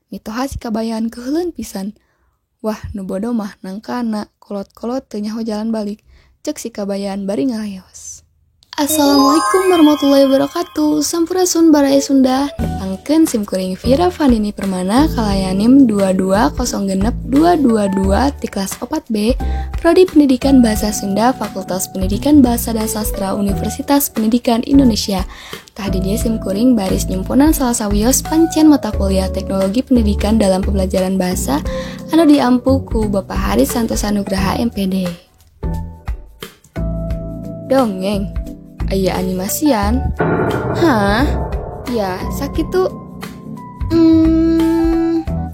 Mitoha si kabayan keuheuleun pisan. Wah, nu bodoh mah nangkana kolot-kolot teu nyaho jalan balik. Cek si kabayan bari ngaleos. Assalamualaikum warahmatullahi wabarakatuh. Sampurasun baraya Sunda. Nepangkeun sim kuring Vira Fanini Permana kalayan NIM 2206222 ti kelas 4B, Prodi Pendidikan Bahasa Sunda, Fakultas Pendidikan Bahasa dan Sastra Universitas Pendidikan Indonesia. Tah di dieu sim kuring baris nyumponan salah sawios pancen mata kuliah Teknologi Pendidikan dalam Pembelajaran Bahasa anu diampu ku Bapak Haris Santosa Nugraha MPD. Dongeng aya animasian? Hah? Ya, sakitu.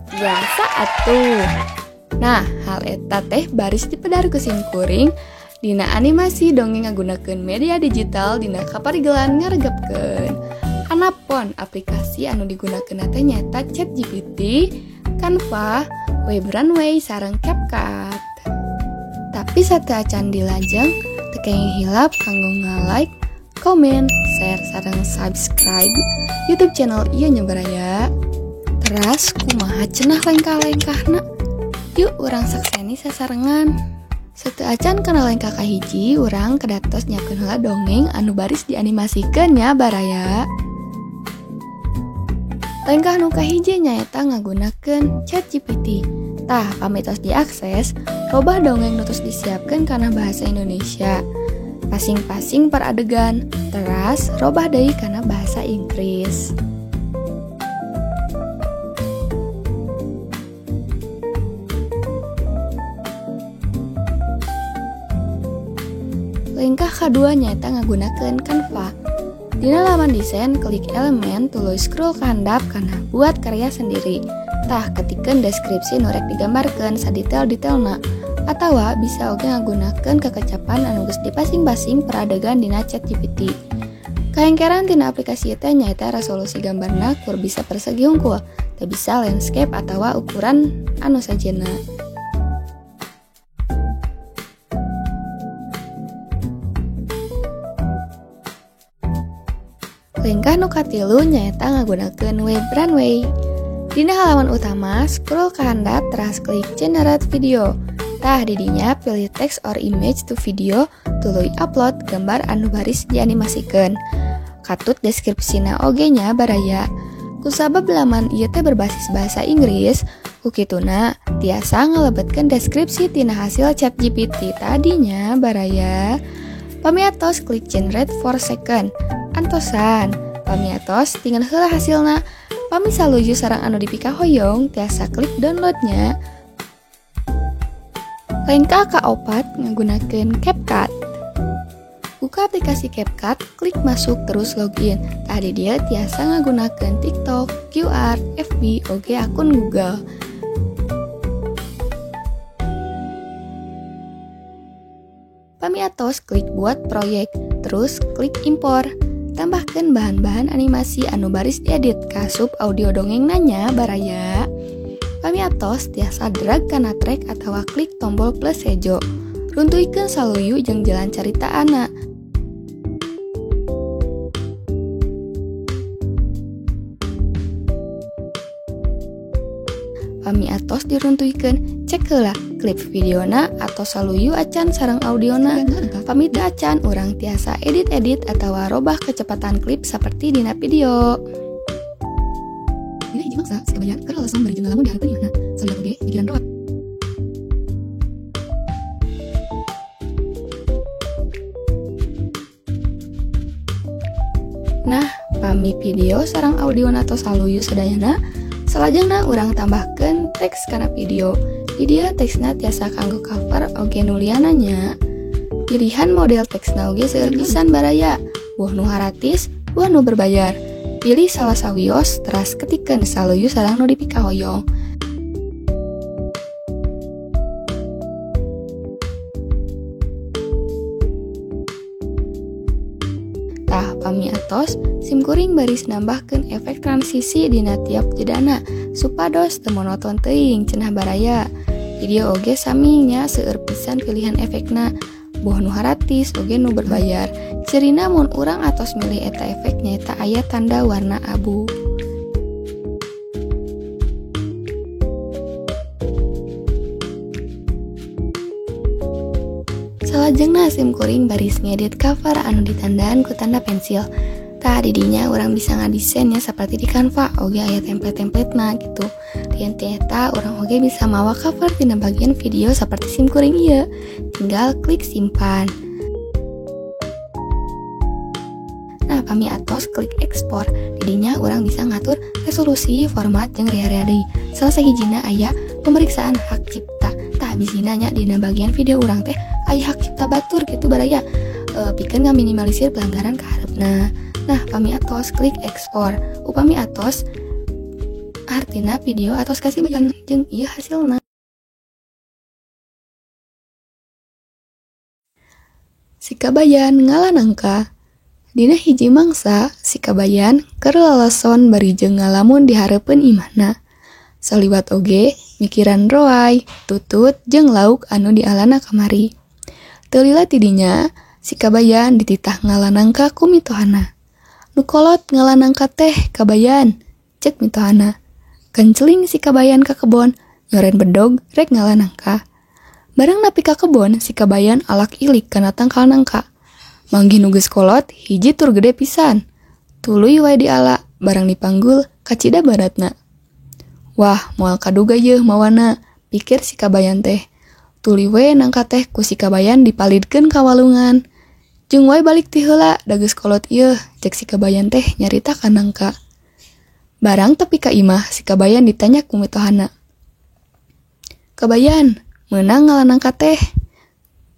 Biasa atuh. Nah, hal eta teh baris dipedar ku sim kuring dina animasi dongeng ngagunakeun media digital dina kaparigelan ngaregepkeun. Anapon aplikasi anu digunakeun teh nyaeta ChatGPT, Canva, Web Runway sareng CapCut. Tapi sateuacan dilajeng, teu kenging hilap kanggo nga-like, komen, share, sareng subscribe YouTube channel ieu nya baraya. Teras kumaha cenah lengkah-lengkahna? Yuk urang sakseni sasarengan. Sateuacan kana lengkah kahiji, urang kedatos nyiapkeun heula dongeng anu baris dianimasikeun nya baraya. Lengkah nu kahiji nyaeta ngagunakeun ChatGPT. Tah, pami tos diakses, robah dongeng nu tos disiapkeun kana bahasa Indonesia. Pasing-pasing per adegan, teras robah deui kana bahasa Inggris. Lengkah kadua nyaeta ngagunakeun Canva. Dina laman desain, klik elemen, tuluy scroll ka handap kana buat karya sendiri. Tah, ketikeun deskripsi nu rek digambarkeun sadetail-detailna. Atawa bisa oge ngagunakeun kekecapan anu geus dipasing-pasing per adegan dina ChatGPT. Kaengkeran tina aplikasi teh nyaeta resolusi gambarna kur bisa persegi hungkul, teu bisa landscape atawa ukuran anu sejenna. Lengkah nu katilu nyaeta ngagunakeun Web Runway. Dina halaman utama, scroll ka handap teras klik generate video. Tah, didinya pilih text or image to video, tuluy upload gambar anu baris dianimasikeun. Katut deskripsina oge nya baraya. Kusabab laman ieu teh berbasis bahasa Inggris, ku kituna tiasa ngalebetkeun deskripsi tina hasil ChatGPT tadinya baraya. Pami atos klik generate for second. Antosan, pami atos tinggal heula hasilna. Pami saluyu sareng anu dipikahoyong tiasa klik downloadnya. Lengkah kaopat ngagunakeun CapCut. Buka aplikasi CapCut, klik masuk terus login. Tah di dieu tiasa ngagunakeun TikTok, QR, FB, oge akun Google. Pami atos klik buat proyek, terus klik impor. Tambahkan bahan-bahan animasi anu baris diedit ka sub audio dongeng nanya baraya. Pami atos tiasa drag kana track atawa klik tombol plus hejo. Runtuikeun saluyu jeung jalan carita ana. Pami atos diruntuikeun, cek heula klip videona atau saluyu acan sareng audiona. Pami teu acan, urang tiasa edit-edit atawa robah kecepatan klip seperti dina video. Dina hiji mangsa, si kabayan keur lalason bari jeung ngalamun dihareupeun imahna. Salila oge pikiran roat. Nah, pami video sareng audiona tos saluyu sadayana, salajengna urang tambahkeun teks kana video. Di dieu teksna tiasa kanggo cover oge nu lianna nya. Pilihan model teksna oge seueur pisan baraya, buah nu haratis, buah nu berbayar. Pilih salah sawios teras ketikeun saluyu sareng nu dipikahoyong. Tah, pami atos sim kuring baris nambahkeun efek transisi dina tiap jedana supados teu monoton teuing cenah baraya. Video oge sami nya seueur pisan pilihan efekna, boh nu haratis oge nu berbayar. Cirina mun urang atos milih eta efek nyaeta aya tanda warna abu. Salajengna sim kuring baris ngedit cover anu ditandaan ku tanda pensil. Tah didinya urang bisa ngadesainnya seperti di Canva, oge aya template-templatena gitu. Lian ti eta urang oge bisa mawa cover tina bagian video seperti sim kuring ieu. Tinggal klik simpan. Nah, pami atos klik ekspor, didinya urang bisa ngatur resolusi, format, jeung rea-rea deui. Salah sahijina aya pemeriksaan hak cipta. Tah bisina nya dina bagian video urang teh aya hak cipta batur gitu baraya. Pikeun ngaminimalisir pelanggaran kaharepna. Nah, pami atos klik ekspor. Upami atos artina video atos kasimpan jeung ieu hasilna. Si kabayan ngala nangka. Dina hiji mangsa, si kabayan keur lalason bari jeung ngalamun di hareupeun imahna. Saliwat oge mikiran roai, tutut jeung lauk anu dialana kamari. Teu lila ti dinya, si kabayan dititah ngala nangka ku mitohana. Nu kolot ngala nangka teh kabayan, cek mitohana. Kenceling si kabayan ka kebon, nyoren bedog rek ngala nangka. Barang nepi ka kebon, si kabayan alak ilik kana tangkal nangka. Manggih nu geus kolot, hiji tur gede pisan. Tuluy wae diala, barang dipanggul, kacida baratna. Wah, moal kaduga yeuh mawana, pikir si kabayan teh. Tuluy we nangka teh ku si kabayan dipalidkeun ka walungan. Jeung wae balik ti heula, da geus kolot ieu, cek si kabayan teh nyarita ka nangka. Barang tepi ka imah, si kabayan ditanya ku mitohana. Kabayan, meunang ngala nangka teh?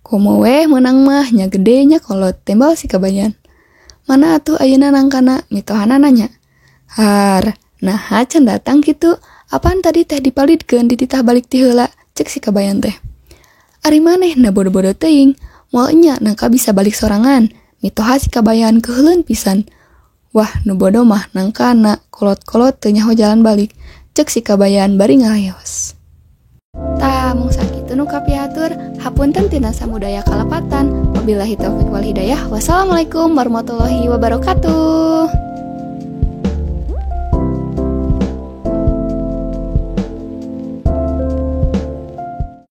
Komo weh meunang mah, nya gede nya kolot, tembal si kabayan. Mana atuh ayeuna nangkana, mitohana nanya. Har, naha can datang kitu, apaan tadi teh dipalidkeun dititah balik ti heula, cek si kabayan teh. Ari maneh na bodo-bodo teuing, moal enya nangka bisa balik sorangan, mitoha si kabayan keuheuleun pisan. Wah, nu bodo mah nangkana kolot-kolot teu nyaho jalan balik, cek si kabayan bari ngaleos. Tah, mung sakitu nu kapihatur, hapunten tina samudaya kalepatan. Wabillahi taufik wal hidayah. Wassalamualaikum warahmatullahi wabarakatuh.